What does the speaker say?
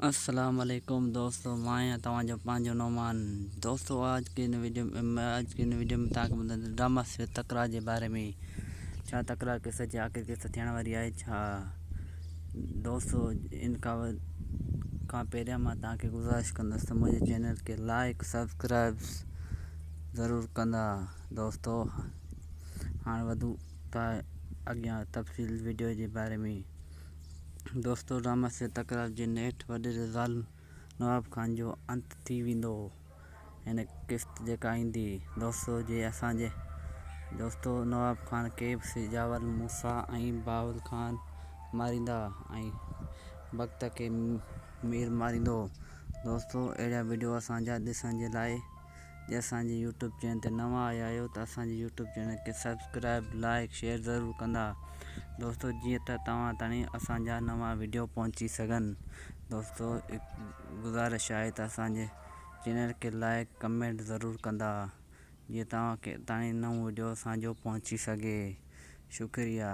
السلام عليڪم دوستو، مان آهيان توهان جو پنهنجو نعمان. دوستو، آج ڪي ان ويڊيو ۾ آج ڪي ان ويڊيو ۾ توهان کي ٻڌائيندس ڊراما سيريل تڪرار جي باري ۾، ڇا تڪرار قصي جي آخر قسط ٿيڻ واري آهي ڇا؟ دوستو، ان کان پهريان مان توهان کي گذارش ڪندس ته منهنجي چينل کي لائڪ سبسڪرائب ضرور ڪندا. دوستو، هاڻ وڌون ٿا اڳيان تفصيل ويڊيو جي باري ۾. دوستو، ڊراما سي تڪرار جي نيٺ وڏيري ظالم نواب خان جو انت ٿي ويندو هن قسط جيڪا ايندي. دوستو، جي اسان جي دوستو نواب خان کي سجاول موسيٰ ۽ بهاول خان ماريندا ۽ بخت کي مير ماريندو. دوستو، اهڙا وڊيو اسان جا ڏسڻ جي لاء جي اسان جي يوٽيوب چينل تي نوان آيا آهيو ته اسان جي يوٽيوب چينل کي سبسڪرائب، لائڪ، شيئر ضرور ڪندا دوستو، جيئن ته توهان تائين اسان جا نوان وڊيو پهچي سگهن. دوستو، گذارش آهي ته اسان جي چينل کي لائڪ، ڪمينٽ ضرور ڪندا جيئن توهان کي تائين نئون وڊيو اسان جو پهچي سگهي. شڪريه.